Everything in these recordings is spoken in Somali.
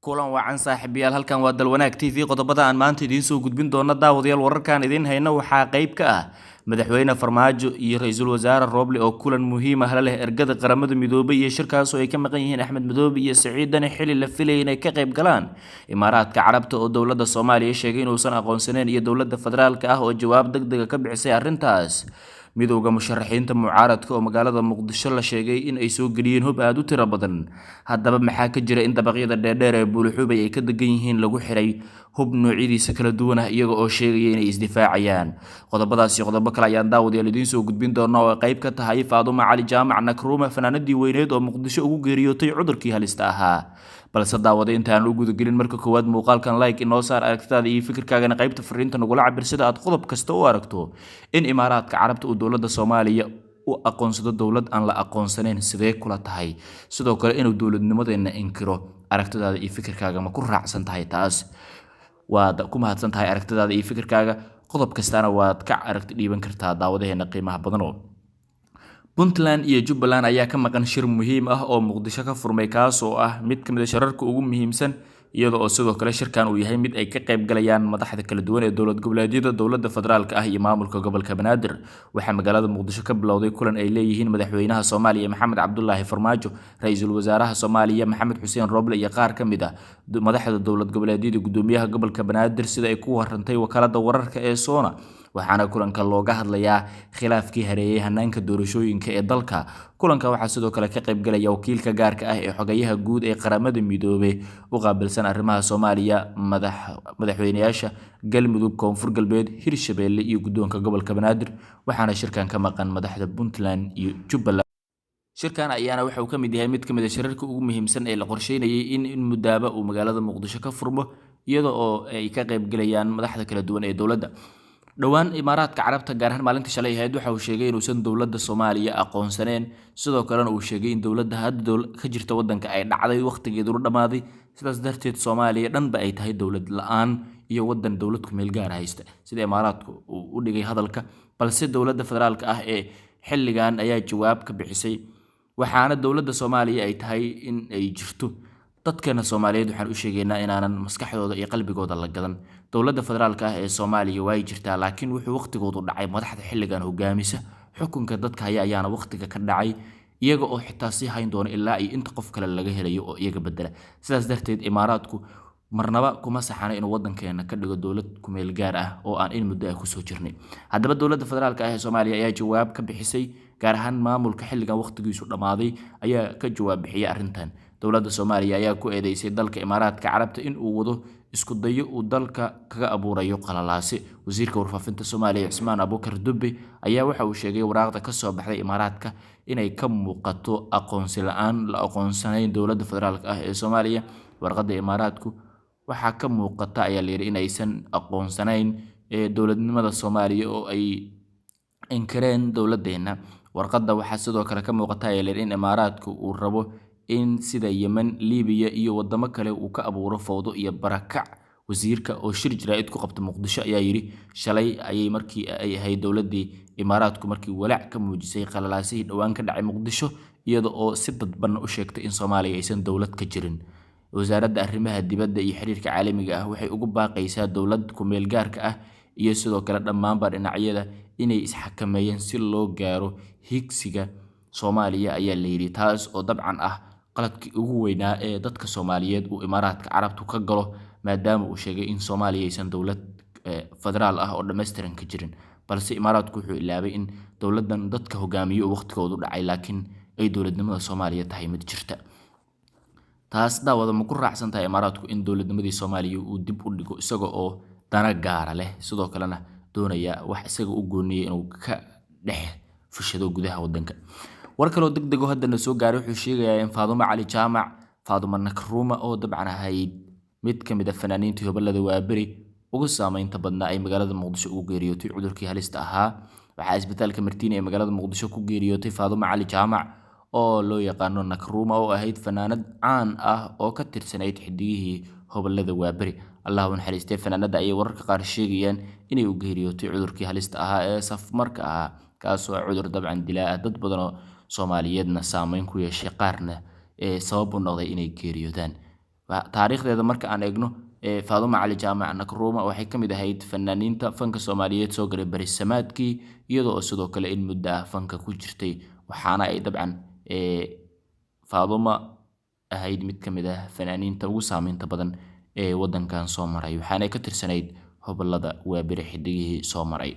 Kulan wacan saaxiibayaal, halkan waa Dalwanaag TV. Qodobada aan maanta idiin soo gudbin doono, daawadayaal, wararkan idiin hayno waxaa qayb ka ah Madaxweyne Farmaajo iyo Ra-iisul Wasaare Rooble oo kulan muhiim ah la leh ergada Qaramada Midoobay iyo shirkaas oo ay ka maqan yihiin Axmed Madoobe iyo Siciid Dani, xili la filayay inay ka qayb galaan. Imaaraadka Carabta oo dowladda Soomaaliya sheegay inuusan aqoonsaneyn iyo dowladda federaalka ah oo jawaab degdega ka bixisay arrintaas. Midowda musharaxiinta mucaaradka oo magaalada Muqdisho la sheegay in ay soo geliyeen hub aada u tiro badan. Haddaba maxaa ka jira in dabaqyada dheerdheer ee Buulixuubay ay ka degan yihiin lagu xiray hub noocyadiisa kala duwan ah, iyaga oo sheegaya inay isdifaacayaan? Qodobadaasi qodobo kale ayaan daawadayaal idiin soo gudbin doona, oo ay qayb ka tahay Faadumo Cali Jaamac Nakruuma, fanaanadii weyneed oo Muqdisho ugu geeriyootay cudurkii halista ahaa. Balse daawada, intaan u gudagelin, marka koowaad muuqaalkan like inoo saar, aragtidaada iyo fikirkaagana qaybta fariinta nagula cabir sida aad qodob kasta u aragto. In Imaaraadka Carabta uu dowladda Soomaaliya u aqoonsado dowlad aan la aqoonsanayn, sidee kula tahay? Sidoo kale inuu dowladnimadeena inkiro, aragtidaada iyo fikirkaaga ma ku raacsan tahay taas? Waad ku mahadsan tahay aragtidaada iyo fikirkaaga, qodob kastana waad ka aragti dhiiban kartaa, daawadaheena qiimaha badano. Puntland iyo Jubbaland ayaa ka maqan shir muhiim ah oo Muqdisho ka furmay, kaas oo ah mid ka mid a shirarka ugu muhiimsan, iyada oo sidoo kale shirkan uu yahay mid ay ka qayb galayaan madaxda kala duwan ee dowlad goboleedyada, dowladda federaalka ah iyo maamulka gobolka Banaadir. Waxaa magaalada Muqdisho ka bilowday kulan ay leeyihiin Madaxweynaha Soomaaliya Maxamed Cabdulaahi Farmaajo, Ra-iisul Wasaaraha Soomaaliya Maxamed Xuseen Rooble iyo qaar ka mid ah madaxda dowlad goboleedyada, gudoomiyaha gobolka Banaadir, sida ay ku warantay wakaalada wararka ee Soona. Waxaana kulanka looga hadlayaa khilaafkii hareeyay hanaanka doorashooyinka ee dalka. Kulanka waxaa sidoo kale ka qaybgalaya wakiilka gaarka ah ee xogayaha guud ee Qaramada Midoobay u qaabilsan arrimaha Soomaaliya, madaxweynayaasha Galmudug, Koonfur Galbeed, Hirshabeelle iyo guddoonka gobolka Banaadir. Waxaana shirkan ka maqan madaxda Puntland iyo Jubbaland. Shirkan ayaana waxa uu ka mid yahay mid ka mid a shirarka ugu muhiimsan ee la qorsheynayay in muddaaba uu magaalada Muqdisho ka furmo, iyada oo ay ka qaybgalayaan madaxda kala duwan ee dowladda. Dhowaan Imaaraadka Carabta, gaar ahaan maalinta shalay ahayd, waxa uu sheegay inuusan dowladda Soomaaliya aqoonsaneen, sidoo kalena uu sheegay in dowladda hadda ka jirta waddanka ay dhacday, waqtigeeduna dhammaaday, sidaas darteed Soomaaliya dhanba ay tahay dowlad la-aan iyo waddan dowlad ku meel gaara haysta, sida Imaaraadku uu u dhigay hadalka. Balse dowladda federaalka ah ee xilligan ayaa jawaab ka bixisay, waxaana dowladda Soomaaliya ay tahay in ay jirto. Dadkeena Soomaaliyeed waxaan u sheegaynaa inaanan maskaxdooda iyo qalbigooda la gadan. Dowladda federaalka ah ee Soomaaliya way jirtaa, laakiin wuxuu waqtigoodu dhacay madaxda xilligan hogaamisa xukunka dadka haya ayaana waqtiga ka dhacay, iyaga oo xitaa sii hayn doona ilaa iyo inta qof kale laga helayo oo iyaga bedela. Sidaas darteed Imaaraadku marnaba kuma saxana inuu wadankeena ka dhigo dowlad kumeel gaar ah oo aan in muddo ah kusoo jirnay. Haddaba dowladda federaalka ah ee Soomaaliya ayaa jawaab ka bixisay, gaar ahaan maamulka xilligan waqtigiisu dhammaaday ayaa ka jawaab bixiyay arrintan. Dowladda Soomaaliya ayaa ku eedeysay dalka Imaaraadka Carabta in uu wado isku dayo uu dalka kaga abuurayo qalalaase. Wasiirka warfaafinta Soomaaliya Cismaan Abuukar Dubbe ayaa waxa uu sheegay waraaqda ka soo baxday Imaaraadka inay ka muuqato aqoonsi la-aan la aqoonsanayn dowladda federaalka ah ee Soomaaliya. Warqadda Imaaraadku waxaa ka muuqata, ayaa layidhi, in aysan aqoonsanayn dowladnimada Soomaaliya oo ay inkireen dowladdeena. Warqadda waxaa sidoo kale ka muuqata, ayaa layidhi, in Imaaraadku uu rabo in sida Yemen, Liibiya iyo wadamo kale uu ka abuuro fowdo iyo barakac. Wasiirka oo shir jaraa'id ku qabta Muqdisho ayaa yidhi, shalay ayay markii ay ahayd dowladdii Imaaraadku markii walaac ka muujisay qalalaasihii dhowaan ka dhacay Muqdisho, iyada oo si dadban u sheegtay in Soomaaliya aysan dowlad ka jirin. Wasaaradda arrimaha dibadda iyo xiriirka caalamiga ah waxay ugu baaqaysaa dowlad ku-meel gaarka ah iyo sidoo kale dhammaanba dhinacyada inay isxakameeyaan si loo gaaro higsiga Soomaaliya, ayaa la yidhi. Taas oo dabcan ah qaladkii ugu weynaa ee dadka Soomaaliyeed uu Imaaraadka Carabtu ka galo, maadaama uu sheegay in Soomaaliya aysan dowlad federaal ah oo dhammaystiran ka jirin. Balse Imaaraadku wuxuu ilaabay in dowladdan dadka hogaamiyo uu waqtigoodu dhacay, laakiin ay dowladnimada Soomaaliya tahay mid jirta. Taas, daawada, ma ku raacsan tahay Imaaraadku in dowladnimadii Soomaaliya uu dib u dhigo, isaga oo dana gaara leh, sidoo kalena doonaya wax isaga u gooniyay inuu ka dhex fushado gudaha waddanka? War kaloo deg dego haddana soo gaaray wuxuu sheegayaa in Faadumo Cali Jaamac, Faadumo Nakruuma, oo dabcan ahayd mid ka mid a fanaaniintii hobolada Waaberi ugu saameynta badnaa, ay magaalada Muqdisho ugu geeriyootay cudurkii halista ahaa. Waxaa isbitaalka Martiini ee magaalada Muqdisho ku geeriyootay Faadumo Cali Jaamac oo loo yaqaano Nakruuma, oo ahayd fanaanad caan ah oo ka tirsanayd xidigihii hobolada Waaberi. Allah u naxariistay fanaanada ayay wararka qaar sheegayaan inay u geeriyootay cudurkii halista ahaa ee safmarka ahaa, kaasoo cudur dabcan dilaa ah, dad badan oo Soomaaliyeedna saameyn ku yeeshay, qaarna ee sabab u noqday inay geeriyoodaan. Taariikhdeeda marka aan eegno, Faadumo Cali Jaamac Nakruuma waxay ka mid ahayd fanaaniinta fanka Soomaaliyeed soo galay barisamaadkii, iyadoo oo sidoo kale in muddo ah fanka ku jirtay, waxaana ay dabcan Faadumo ahayd mid ka mid ah fanaaniinta ugu saameynta badan ee wadankan soo maray, waxaana ka tirsanayd hobolada Waaberi xidigihii soo maray.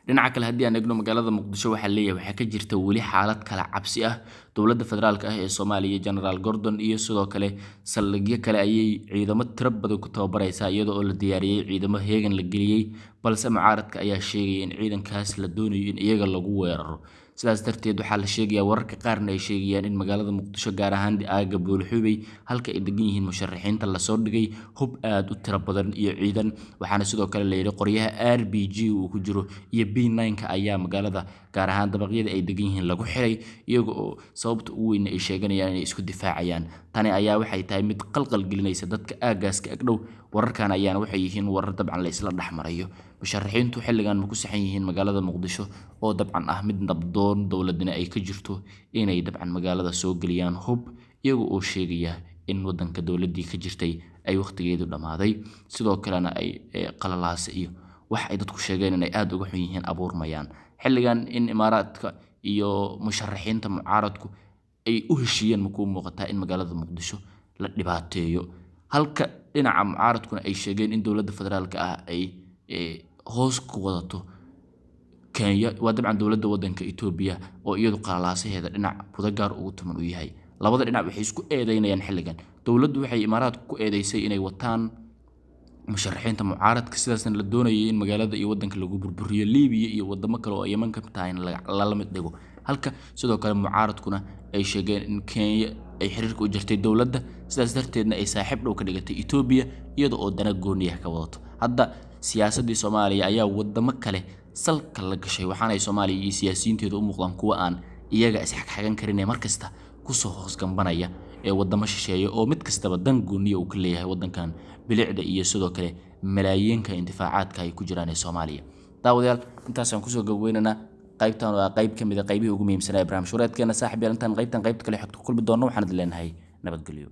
Dhinaca kale haddii aan eegno, magaalada Muqdisho waxaa leeyahay waxaa ka jirta weli xaalad kala cabsi ah. Dowladda federaalka ah ee Soomaaliya, Generaal Gordon iyo sidoo kale saldhigyo kale ayay ciidamo tiro badan ku tababareysaa, iyadoo oo la diyaariyey ciidamo heegan la geliyey, balse mucaaradka ayaa sheegaya in ciidankaas la doonayo in iyaga lagu weeraro. Sidaas darteed waxaa la sheegayaa, wararka qaarna ay sheegayaan, in magaalada Muqdisho gaar ahaan aagga Buulxubey halka ay degan yihiin musharaxiinta lasoo dhigay hub aada u tiro badan iyo ciidan, waxaana sidoo kale la yidhi qoryaha RPG uu ku jiro iyo B9-ka ayaa magaalada gaar ahaan dabaqyada ay degan yihiin lagu xiray, iyaga oo sababta ugu weyn ay sheeganayaan inay isku difaacayaan. Tani ayaa waxay tahay mid qalqal gelinaysa dadka aaggaas ka agdhow. Wararkan ayaana waxay yihiin warar dabcan la isla dhex marayo. Musharaxiintu xilligan ma ku saxan yihiin magaalada Muqdisho oo dabcan ah mid nabdoon dowladina ay ka jirto inay dabcan magaalada soo geliyaan hub, iyaga oo sheegaya in wadanka dowladdii ka jirtay ay waqtigeedu dhammaaday, sidoo kalena ay qalalaase iyo wax ay dadku sheegeen inay aada uga xun yihiin abuurmayaan xilligan? In Imaaraadka iyo musharaxiinta mucaaradku ay u heshiiyeen makuu muuqataa in magaalada Muqdisho la dhibaateeyo, halka dhinaca mucaaradkuna ay sheegeen in dowladda federaalka ah ay hoos ku wadato Kenya, waa dabcan dowladda wadanka Etoobiya oo iyadu qalalaasaheeda dhinac budo gaar ugu tuman u yahay? Labada dhinac waxay isku eedeynayaan xilligan. Dowladdu waxay Imaaraadku ku eedeysay inay wataan musharaxiinta mucaaradka, sidaasna la doonayay in magaalada iyo wadanka lagu burburiyo, Liibiya iyo wadamo kale oo Yeman ka mid tahay in lala mid dhigo, halka sidoo kale mucaaradkuna ay sheegeen in Kenya ay xiriirka u jirtay dowladda, sidaas darteedna ay saaxiib dhow ka dhigatay Etoobiya iyada oo dana gooniah ka wadato. Hadda siyaasaddii Soomaaliya ayaa wadamo kale salka la gashay, waxaanay Soomaaliya iyo siyaasiyiinteedu u muuqdaan kuwa aan iyaga isxagxagan karin ee markasta kusoo hoos gambanaya ee wadamo shisheeye oo mid kastaba dan gooniya uu ka leeyahay wadankan bilicda iyo sidoo kale malaayiinka intifaacaadka ay ku jiraan ee Soomaaliya. Daawadayaal, intaasaan kusoo gabageynaynaa qaybtan waa qayb ka mid a qaybihii ugu muhiimsanaa ee barnaamij wareedkeena. Saaxiib yaal, intaan qaybtan qaybta kale xogta ku kulmi doonno, waxaan idin leenahay nabadgelyo.